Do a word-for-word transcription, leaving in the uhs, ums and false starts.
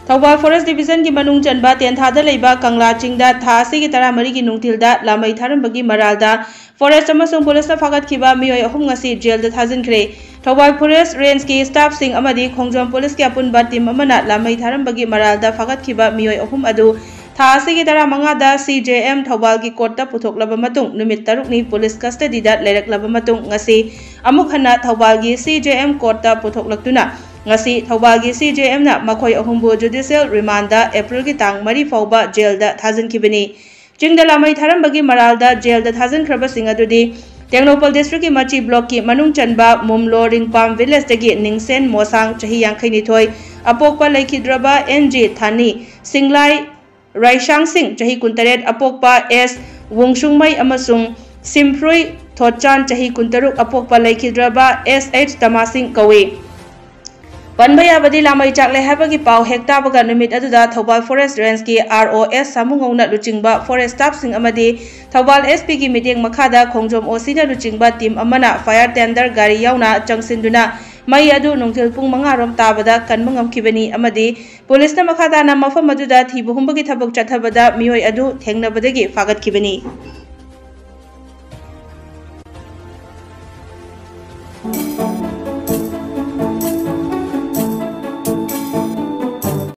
Thoubal Forest Division ꯒꯤ ꯃꯅꯨꯡ ꯆꯟꯕ ꯇꯦꯟꯊꯥꯗ ꯂꯩꯕ ꯀꯪꯂꯥ ꯆꯤꯡꯗ ꯊꯥ ꯑꯁꯤꯒꯤ ꯇꯔꯥꯃꯔꯤꯒꯤ ꯅꯨꯡꯊꯤꯜꯗ ꯂꯥꯃꯩ ꯊꯥꯔꯝꯕꯒꯤ ꯃꯔꯥꯜꯗ Forest ꯑꯃꯁꯨꯡ ꯄꯨꯂꯤꯁꯅ ꯐꯥꯒꯠꯈꯤꯕ ꯃꯤꯑꯣꯏ ꯑꯍꯨꯝ ꯉꯁꯤ ꯖꯦꯜꯗ ꯊꯥꯖꯤꯟꯈ꯭ꯔꯦ꯫ ꯊꯧꯕꯥꯜ Forest Range ꯀꯤ staff ꯁꯤꯡ ꯑꯃꯗꯤ ꯈꯣꯡꯖꯣꯝ ꯄꯨꯂꯤꯁꯀꯤ ꯑꯄꯨꯟꯕ team ꯑꯃꯅ ꯂꯥꯃꯩ ꯊꯥꯔꯝꯕꯒꯤ ꯃꯔꯥꯜꯗ ꯐꯥꯒꯠꯈꯤꯕ ꯃꯤꯑꯣꯏ ꯑꯍꯨꯝ ꯑꯗꯨ ꯊꯥ ꯑꯁꯤꯒꯤ ꯇꯔꯥꯃꯉꯥꯗ C J M ꯊꯧꯕꯥꯜꯒꯤ court ꯇ ꯄꯨꯊꯣꯛꯂꯕ ꯃꯇꯨꯡ ꯅꯨꯃꯤꯠ ꯇꯔꯨꯛꯅꯤ ꯄꯨꯂꯤꯁ custody ꯗ ꯂꯩꯔꯛꯂꯕ ꯃꯇꯨꯡ ꯉꯁꯤ ꯑꯃꯨꯛ ꯍꯟꯅ ꯊꯧꯕꯥꯜꯒꯤ C J M court ꯇ ꯄꯨꯊꯣꯛꯂꯛꯇꯨꯅ ꯉꯁꯤ ꯊꯧꯕꯥꯜꯒꯤ C J M ꯅ ꯃꯈꯣꯏ ꯑꯍꯨꯝꯕꯨ judicial remand ꯗ April ꯒꯤ ꯇꯥꯡ ꯃꯔꯤ ꯐꯥꯎꯕ ꯖꯦꯜꯗ ꯊꯥꯖꯤꯟꯈꯤꯕꯅꯤ꯫ ꯆꯤꯡꯗ ꯂꯥꯃꯩ ꯊꯥꯔꯝꯕꯒꯤ ꯃꯔꯥꯜꯗ ꯖꯦꯜꯗ ꯊꯥꯖꯤꯟꯈ꯭ꯔꯕꯁꯤꯡ ꯑꯗꯨꯗꯤ ꯇꯦꯡꯅꯧꯄꯜ district ꯀꯤ ꯃꯆꯤ block ꯀꯤ ꯃꯅꯨꯡ ꯆꯟꯕ ꯃꯨꯝꯂꯣ ꯔꯤꯡꯄꯥꯝ village ꯇꯒꯤ ꯅꯤꯡꯁꯦꯟ ꯃꯣꯁꯥꯡ, ꯆꯍꯤ ꯌꯥꯡꯈꯩꯅꯤꯊꯣꯏ, ꯑꯄꯣꯛꯄ ꯂꯩꯈꯤꯗ꯭ꯔꯕ N J ꯊꯥꯅꯤ, ꯁꯤꯡꯂꯥꯏ ꯔꯥꯏꯁꯥꯡꯁꯤꯡ, ꯆꯍꯤ ꯀꯨꯟꯇꯔꯦꯠ, ꯑꯄꯣꯛꯄ S ꯋꯨꯡꯁꯨꯡꯃꯩ ꯑꯃꯁꯨꯡ ꯁꯤꯝꯐ꯭ꯔꯨꯏ ꯊꯣꯠꯆꯥꯟ, ꯆꯍꯤ ꯀꯨꯟꯇꯔꯨꯛ, ꯑꯄꯣꯛꯄ ꯂꯩꯈꯤꯗ꯭ꯔꯕ S H ꯇꯃꯥꯁꯤꯡ ꯀꯧꯏ꯫ ꯄꯟꯕ ꯌꯥꯕꯗꯤ, ꯂꯥꯃꯩ ꯆꯥꯛꯂꯦ ꯍꯥꯏꯕꯒꯤ ꯄꯥꯎ ꯍꯦꯛ ꯇꯥꯕꯒ ꯅꯨꯃꯤꯠ ꯑꯗꯨꯗ ꯊꯧꯕꯥꯜ Forest Range ꯀꯤ R O S ꯁꯥꯃꯨꯉꯧꯅ ꯂꯨꯆꯤꯡꯕ forest staff ꯁꯤꯡ ꯑꯃꯗꯤ ꯊꯧꯕꯥꯜ S P ꯒꯤ ꯃꯤꯠꯌꯦꯡ ꯃꯈꯥꯗ ꯈꯣꯡꯖꯣꯝ O C ꯅ ꯂꯨꯆꯤꯡꯕ team ꯑꯃꯅ fire tender ꯒꯥꯔꯤ ꯌꯥꯎꯅ ꯆꯪꯁꯤꯟꯗꯨꯅ ꯃꯩ ꯑꯗꯨ ꯅꯨꯡꯊꯤꯜ ꯄꯨꯡ ꯃꯉꯥ ꯔꯣꯝ ꯇꯥꯕꯗ ꯀꯟꯕ ꯉꯝꯈꯤꯕꯅꯤ ꯑꯃꯗꯤ ꯄꯨꯂꯤꯁꯅ ꯃꯈꯥ ꯇꯥꯅ ꯃꯐꯝ ꯑꯗꯨꯗ ꯊꯤꯕ ꯍꯨꯝꯕꯒꯤ ꯊꯕꯛ ꯆꯠꯊꯕꯗ ꯃꯤꯑꯣꯏ ꯑꯗꯨ ꯊꯦꯡꯅꯕꯗꯒꯤ ꯐꯥꯒꯠꯈꯤꯕꯅꯤ꯫